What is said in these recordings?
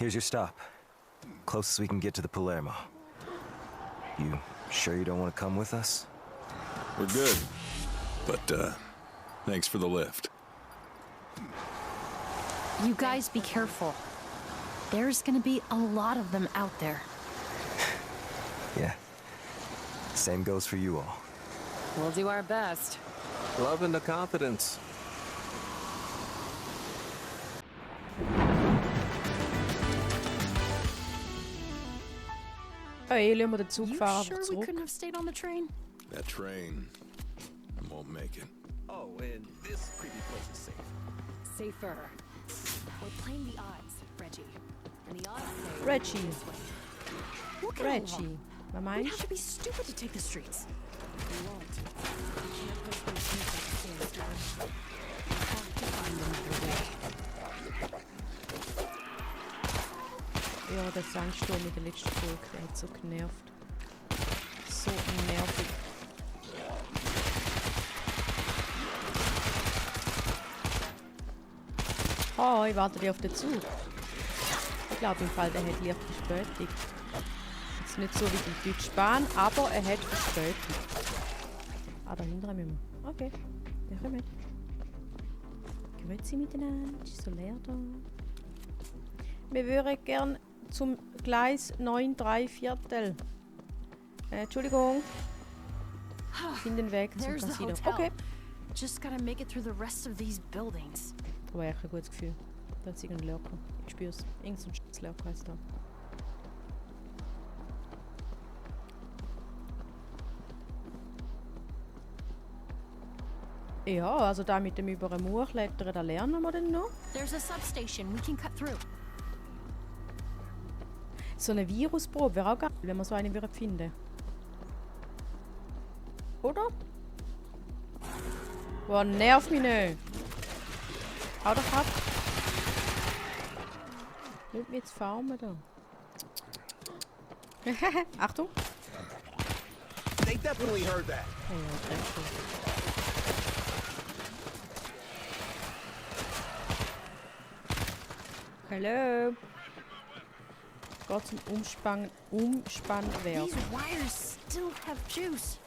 Here's your stop. Closest we can get to the Palermo. You sure you don't want to come with us? We're good. But, thanks for the lift. You guys be careful. There's gonna be a lot of them out there. Yeah. Same goes for you all. We'll do our best. Loving the confidence. Hey, lassen wir den Zug You fahren, sure aber we zurück. couldn't have stayed on the train? That train won't make it. Oh, and this creepy place is safe. Safer. We're playing the odds, Reggie. And the odds say Reggie. this way. We'll get Reggie. along. Was We'd meinst have to be stupid to take the streets. We won't. We can't push those people to stand still. We have to find another way. du? Ja, der Sandsturm in der letzten Folge, der hat so genervt. So nervig. Oh, ich warte auf den Zug. Ich glaube im Fall, der hat leicht Verspätung. Jetzt nicht so wie die Deutsche Bahn, aber er hat Verspätung. Ah, da hinten müssen wir. Okay, der kommt mit. Grüezi miteinander, ist so leer da. Wir würden gerne zum Gleis 9 3 Viertel. Entschuldigung. In den Weg zum There's the Casino. hotel. Okay. Just gotta make it through the rest of these buildings. Aber echt ein gutes Gefühl. Da hat es irgendeinen Lärker. Ich spüre es. Irgend so ein Lärker ist da. Ja, also da mit dem über den Mauer klettern, da lernen wir dann noch. There's a substation. We can cut through. So eine Virusprobe wäre auch geil, wenn wir so eine würden finden. Oder? Boah, nerv mich nicht. Hau doch ab. Nicht mich jetzt farmen da. Achtung. They definitely heard that. Oh ja, trefft. Hallo. Geht zum Umspannwerk. These wires still have juice.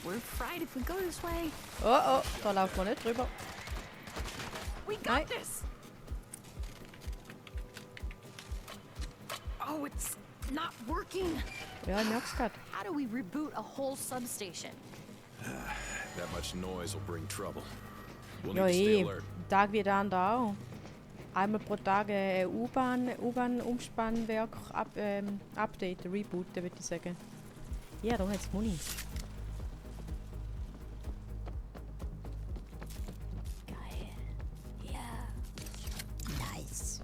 We're fried if we go this way. Oh oh, da laufen wir nicht drüber. We got Nein. this. Oh, it's not working. Ja, ich merk's grad. How do we reboot a whole substation? That much noise will bring trouble. We'll need Ja, to stay eh. alert. Tag wie der andere auch. Einmal pro Tag U-Bahn-Umspannwerk updaten, rebooten, würde ich sagen. Ja, da hat's Muni. Geil. Ja. Nice.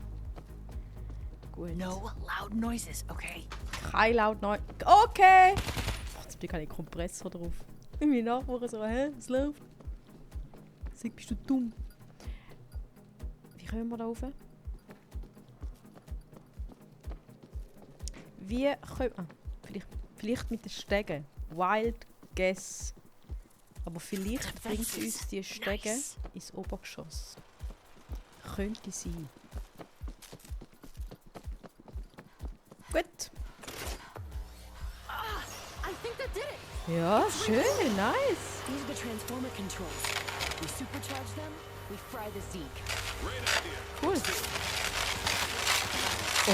Gut. No loud noises, okay? Kein laut neu. Okay! Boah, jetzt bin ich kein Kompressor drauf. Meine Nachbarn so, hä? Was läuft? Sag, bist du dumm? Wie kommen wir da rauf? Wie können... Ah, vielleicht mit den Stegen. Wild Guess. Aber vielleicht bringt uns die Stege Nice. ins Obergeschoss. Könnte sein. Gut. I think that did it. Ja, schön, nice. These are the transformer controls. We supercharge them, we fry the Zeke. Cool.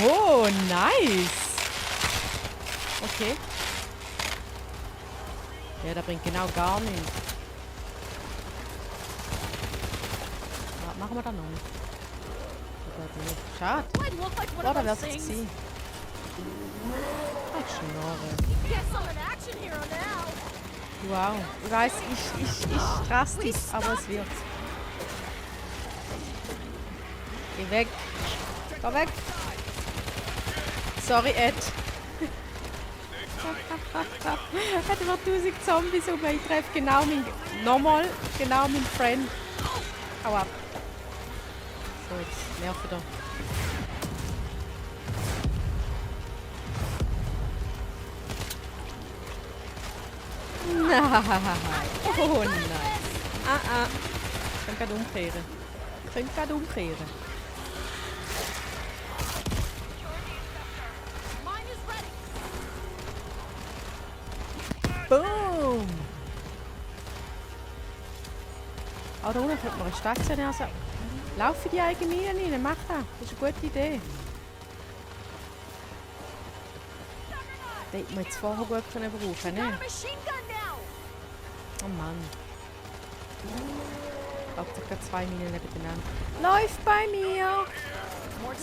Oh, nice. Okay. Ja, der bringt genau gar nichts. Was machen wir da noch? Oh Gott, nee. Schade. Might look like one Oh, of da those wär's things. gewesen. Ach, Schnorre. Get some action here now. Wow. Ich weiss, ich drastisch, aber es wird. Geh weg. Geh weg. Sorry, Ed. Hat über 1000 Zombies um mich. Ich treffe genau meinen Friend. Hau ab. So, jetzt nerv wieder. Nein. Oh nein. Ich kann gerade umkehren. Boom! Ah, da unten könnte man eine Station sein. Lauf in die eigene Mine rein, mach das. Das ist eine gute Idee. Den hätte man jetzt vorher gut können brauchen, ne? Oh Mann. Ich glaube, da gerade 2 Minen nebeneinander. Läuft bei mir!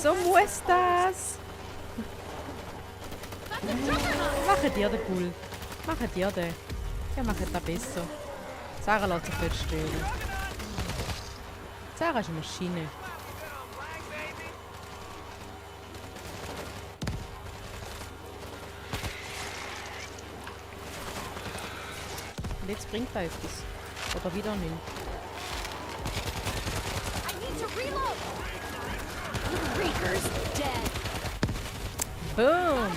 So muss das! Macht ihr den Bull. Macht ihr den. Ja, macht das besser. Sarah lässt sich nicht stören. Sarah ist eine Maschine. Und jetzt bringt er etwas. Oder wieder nicht. Boom!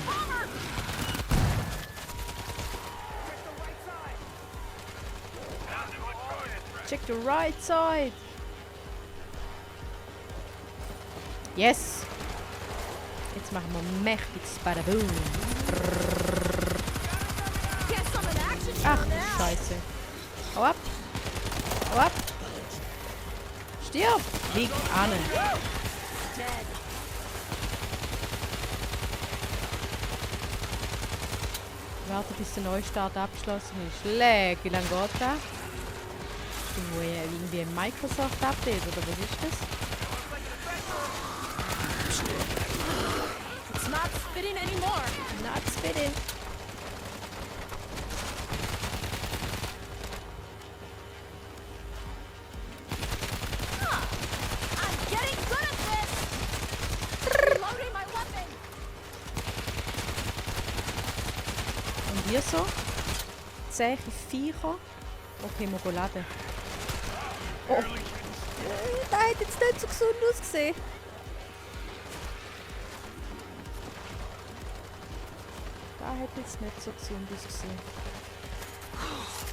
Check the right side! Yes! Jetzt machen wir mächtiges Badaboom! Ach du Scheiße! Hau ab! Hau ab! Stirb! Lieg an! Warte, bis der Neustart abgeschlossen ist. Leck, wie lange geht das? Irgendwie ein Microsoft-Update oder was ist das? It's not spitting anymore. Not spitting. I'm getting good at this. Reloading my weapon. Und hier so? Zähe Viecher. Okay, wir gehen laden. Oh! Das hat jetzt nicht so gesund ausgesehen. Das hat jetzt nicht so gesund ausgesehen.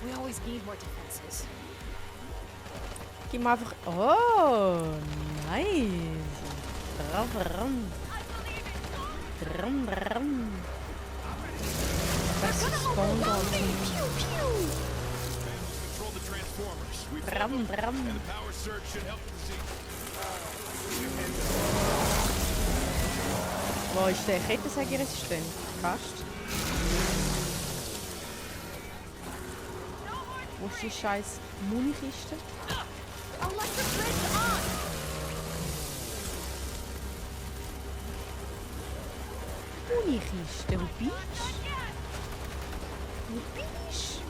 We always need more defenses. Gib mir einfach... Oh! Nice! Drum, drum. Drum, drum. Das ist Spawn. Bram, bram. Wo ist der Kettensägeresistent? Kast. Wo ist die scheiß Munikiste? Electric grid's on. Munikiste, wo bist? Wo bist?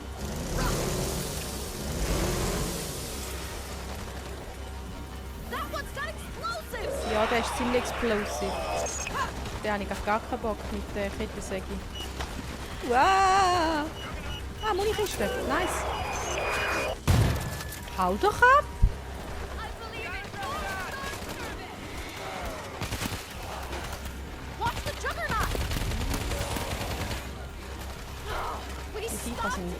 That one's got explosives. Ja, der ist ziemlich explosiv. Den habe ich auf gar keinen Bock mit der Kettensäge. Wow! Ah, Munikiste. Nice. Hau doch ab! I believe it. Watch the juggernaut. We Die Viecher stopped sind it.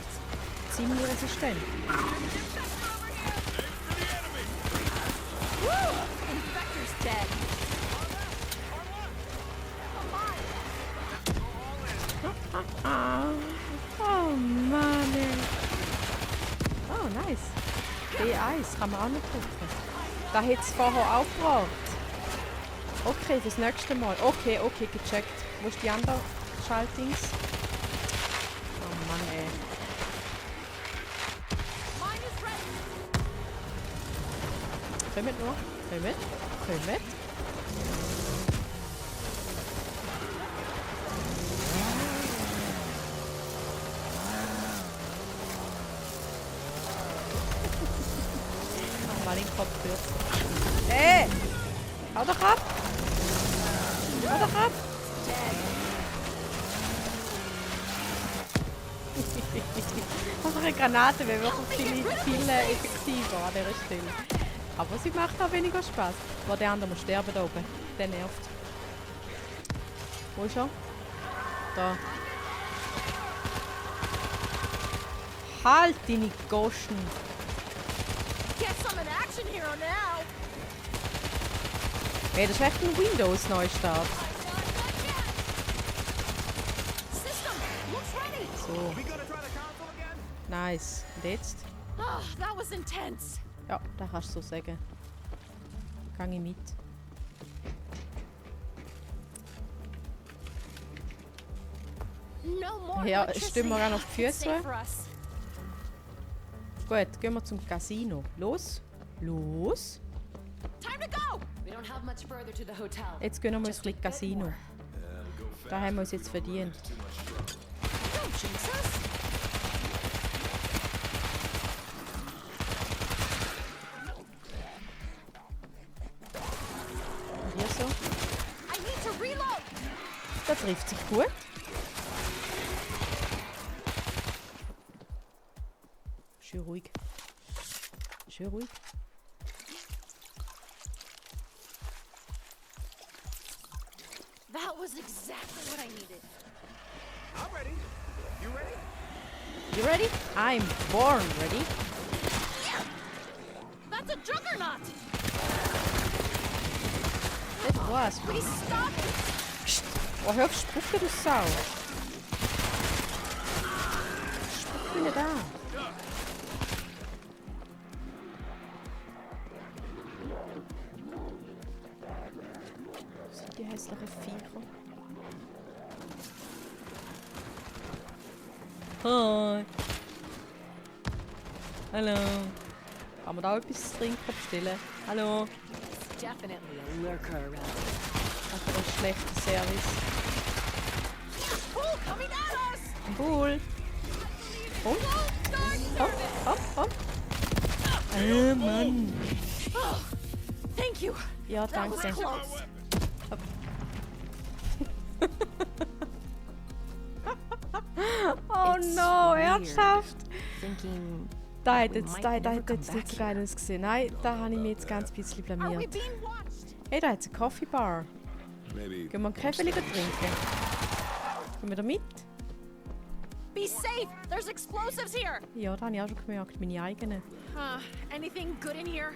ziemlich resistent. Woo! Infector's dead. Oh Mann, ey. Oh, nice. B1 kann man auch noch gucken. Da hätte es vorher auch gebraucht. Okay, fürs nächste Mal. Okay, gecheckt. Wo ist die andere Schaltings? Oh Mann, ey. Mine is ready. Kommt nur. Kommt. Mal den Kopf kürzen. Ey! Hau doch ab! Hau doch ab! Unsere Granate wäre wirklich viel effektiver an dieser Stelle. Aber sie macht auch weniger Spaß. Wo der andere muss sterben da oben. Der nervt. Wo ist er? Da. Halt deine Goschen! Get some in action here now. Hey, das ist echt ein Windows-Neustart. System looks ready. So. We gonna try the console? Nice. Und jetzt? Oh, that was intense. Ja, das kannst du so sagen. Gang ich mit. No more Ja, electricity. stimmen wir auch noch die It's Füße. safe for us. Gut, gehen wir zum Casino. Los. Los. Time to go. We don't have much further to the hotel. Jetzt gehen wir mal ins Casino. Da haben wir uns jetzt verdient. Don't jinx us. Und hier so. I need to reload. Das trifft sich gut. Schön ruhig. Schön ruhig. That was exactly what I needed. I'm ready. You ready? You ready? I'm born ready. That's a juggernaut. Das war's. Please stop it. Oh, hör auf zu spucken, du Sau. Spuck wieder da. Sind die hässlichen Viecher. Hi. Hallo. Kann man da etwas zu trinken bestellen? Hallo. Definitely a lurker around. Das ist ein schlechter Service. Oh, coming at us. Cool. Komm, Don't start. komm. Mann. Oh, thank you. Ja, That was danke. close. Oh It's no, weird. ernsthaft? Thinking Da hat we jetzt, might da never hat come jetzt back nicht so here. geil ausgesehen. Nein, da habe ich mich jetzt ganz bisschen Are we blamiert. being watched? Hey, da hat es eine Coffee Bar. Maybe. Gehen wir einen Kaffee trinken? Gehen wir da mit? Be safe. There's explosives here. Ja, da habe ich auch schon gemerkt, meine eigenen. Anything good in here?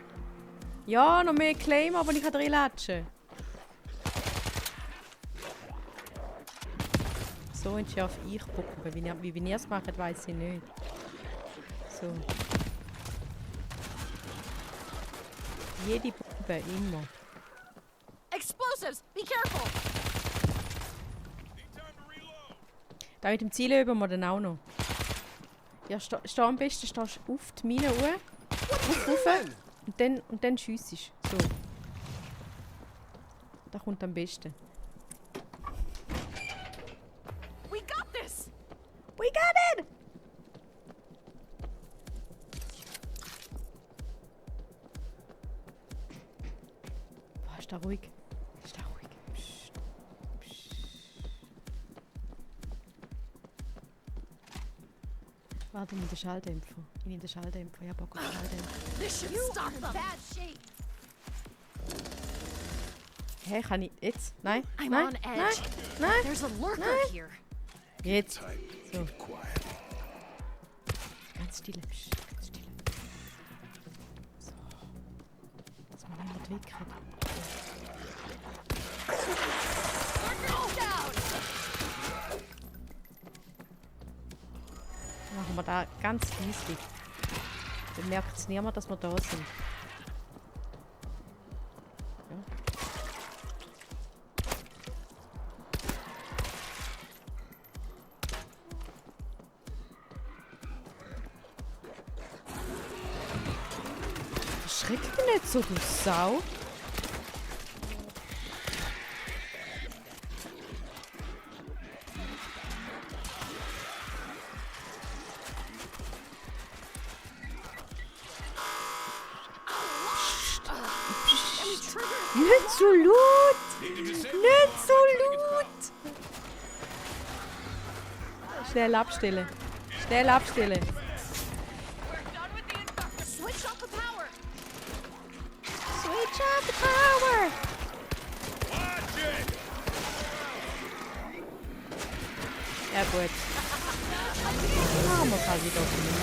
Ja, noch mehr Claim, aber ich kann drin latschen. So entschärfe ich Puppen. Wie ihr es macht, weiß ich nicht. So. Jede Puppe, immer. Explosives. Be careful. Da mit dem Ziel üben wir dann auch noch. Ja, steh am besten stehst du auf die Mine hoch. Rauf, und dann schiessest. So. Das kommt am besten. We got this. We got it! Boah, ist da ruhig. Ist da ruhig. Psst. Psst. Warte, ich nehme den Schalldämpfer. Ich nehme den Schalldämpfer. Ja, Bock auf Schalldämpfer. This should stop them. Bad shape. Hä, kann ich jetzt? Nein, I'm nein, on nein, edge. nein. There's a lurker here. Jetzt. Tight. So. Keep quiet. Ganz stille. Psst, ganz stille. So. Dass man niemand wegkriegt. Lurker's down. Machen wir da ganz leislich. Dann merkt es niemand, dass wir da sind. Ja. Schreck dich nicht so, du Sau. Nicht so laut! Nicht so laut! Schnell abstellen. Schnell abstellen. Switch off the power. Switch off the power! Ja gut. Machen wir quasi doch nicht.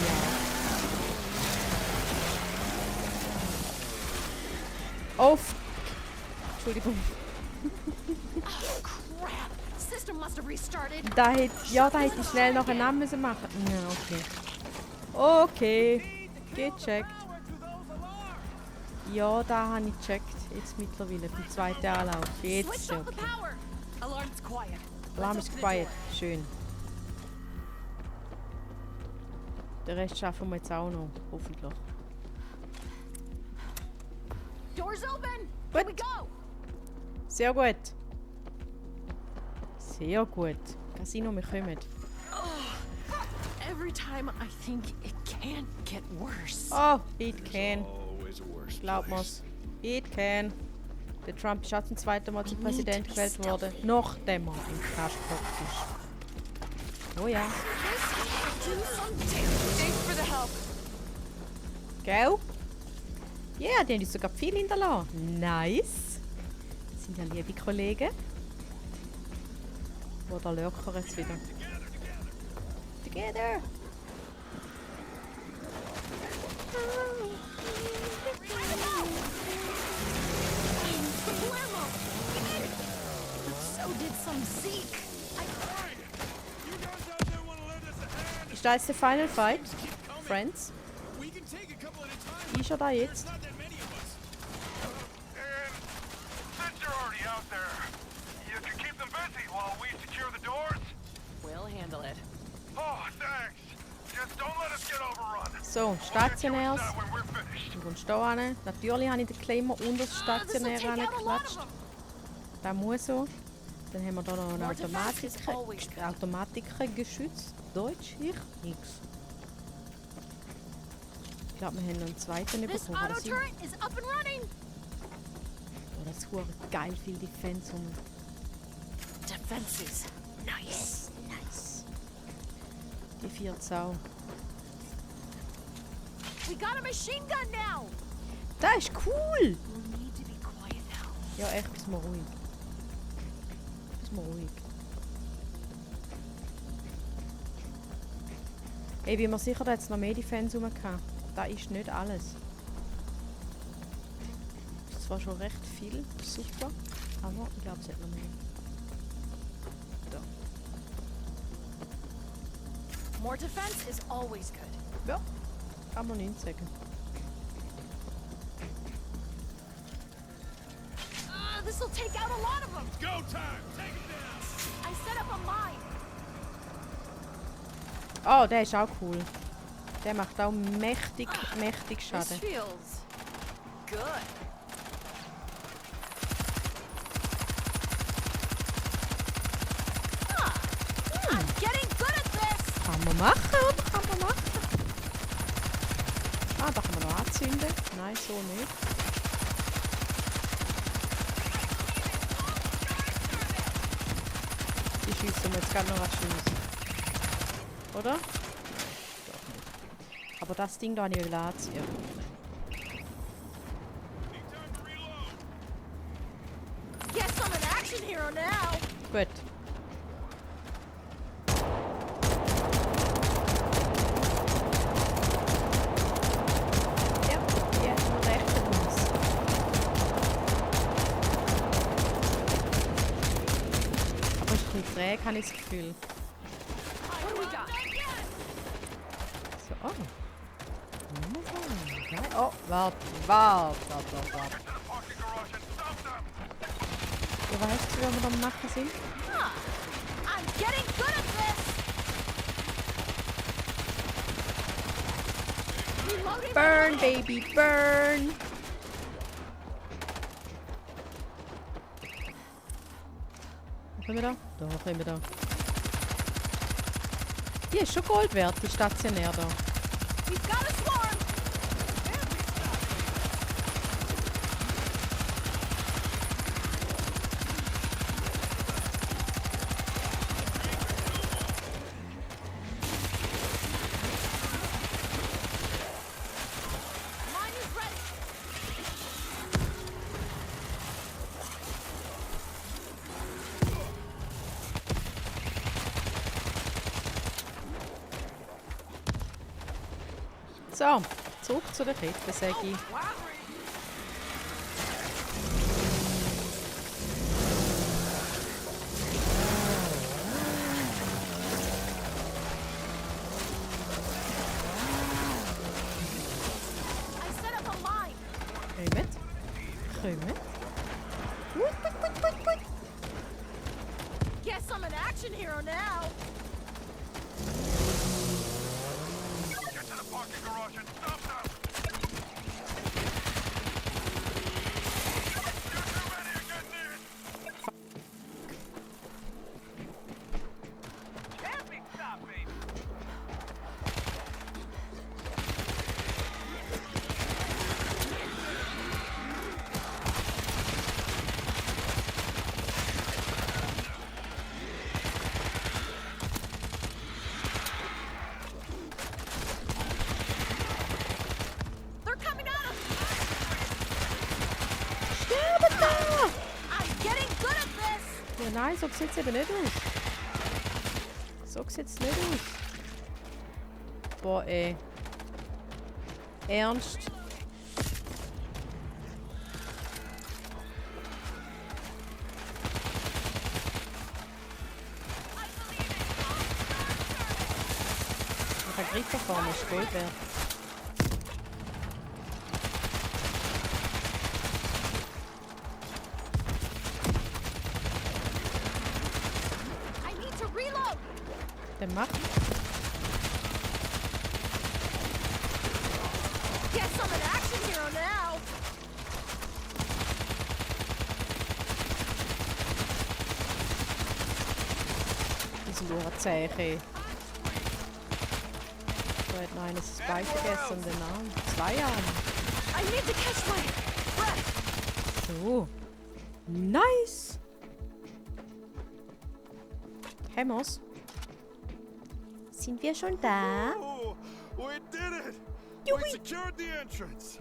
Auf! Entschuldigung. Oh, crap. System must have restarted. Da hätte ich schnell noch einen Namen müssen machen. Ja, okay. Okay. Gecheckt. Ja, da habe ich gecheckt. Jetzt mittlerweile. Beim zweiten Anlauf. Jetzt ist Switch off the okay. power. Alarm's quiet. Alarm Let's ist open the quiet. door. Schön. Den Rest schaffen wir jetzt auch noch. Hoffentlich. Doors open. Here we go. Sehr gut. Sehr gut. Casino, wir kommen. Every time I think it can't get worse. Oh, it can. Always a worse Glaub place. mir's. It can. Der Trump ist auch zum zweiten Mal zum Präsident gewählt worden, nachdem er im Knast gehockt ist. Oh ja. Do some damage. Thanks for the help. Gell? Ja, yeah, die haben uns sogar viel hinterlassen. Nice. Das sind ja liebe Kollegen. Wo da lurkern jetzt wieder. Together. Palermo. So did some Zeke. Ist das jetzt der Final Fight? Friends? We can take a couple at a time. Ist er da jetzt? Not that many of us. And since you're already out there, you can keep them busy while we secure the doors? We'll handle it. Oh, thanks. Just don't let us get overrun. So, We'll get you stationärs. inside when we're finished. Du kommst hier hin. Natürlich habe ich den Claimer unter das Stationäre angeklatscht. Das muss so. Dann haben wir hier noch ein Automatikergeschütz. Deutsch, ich nix. Ich glaube, wir haben noch einen zweiten This bekommen. auto Das ist turret is up and running. oh, das ist verdammt geil, viel Defense um. Defenses. Nice. Nice. Die 4 Zau. We got a machine gun now. Das ist cool! We'll need to be quiet now. Ja, echt, bist mal ruhig. Bist mal ruhig. Ich bin mir sicher, da hat es noch mehr Defense rum gehabt. Das ist nicht alles. Das ist zwar schon recht viel, super, aber ich glaube, es hat noch mehr. Da. More defense is always good. Ja, kann man nicht sagen. This will take out a lot of them. Go time. Take it down. I set up a mine. Oh, der ist auch cool. Der macht auch mächtig This Schaden. feels good. I'm getting good at this. Kann man machen, oder? Kann man machen. Ah, da kann man noch anzünden. Nein, so nicht. Die schießen wir jetzt gerade noch was schießen. Oder? Doch nicht. Aber das Ding da habe ich wieder anziehen. Guess I'm an action hero now. Gut. Ja, ja, nur recht von uns. Aber ist ein bisschen träge, habe ich das Gefühl. What do we got? So, oh. Oh, warte. Ja, was heißt es, wenn wir da am Machen sind? I'm getting good at this. Reloading. Burn, baby, burn! Wo können wir da? Da können wir da. Die ist schon Gold wert, die stationär da. We've got a swarm. Mine is ready. So, zurück zu der Kette, sage ich. Kommt. Kommt. Gut, gut, gut, gut, gut. Guess I'm an action hero now. Get to the parking garage and stop them! You're too ready to get this! Can't be stopped, baby! They're coming at us. Sterben da! I'm getting good at this. Ja, nein, so sieht es eben nicht aus. So sieht es nicht aus. Boah, ey. Ernst? Der Griff da vorne ist Gold wert. I need to reload. Der macht. Guess I'm an action hero now. Diese Uhrzeichen. Da hat noch einer das Bein vergessen und den Arm. 2 Jahren. I need to catch my breath. So. Nice! Haben wir's? Sind wir schon da? Oh, we did it! Juhui. We secured the entrance.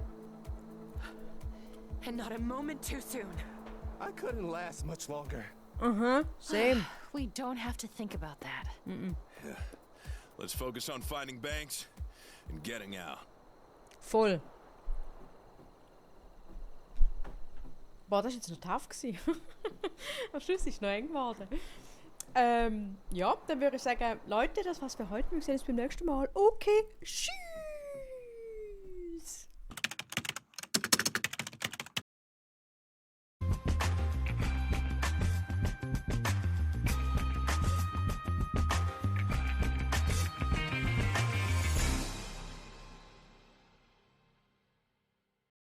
And not a moment too soon. I couldn't last much longer. Same. We don't have to think about that. Let's focus on finding Banks and getting out. Voll. Boah, das war jetzt noch tough gewesen. Am Schluss ist es noch eng geworden. Ja, dann würde ich sagen, Leute, das war's für heute. Wir sehen uns beim nächsten Mal. Okay, tschüss!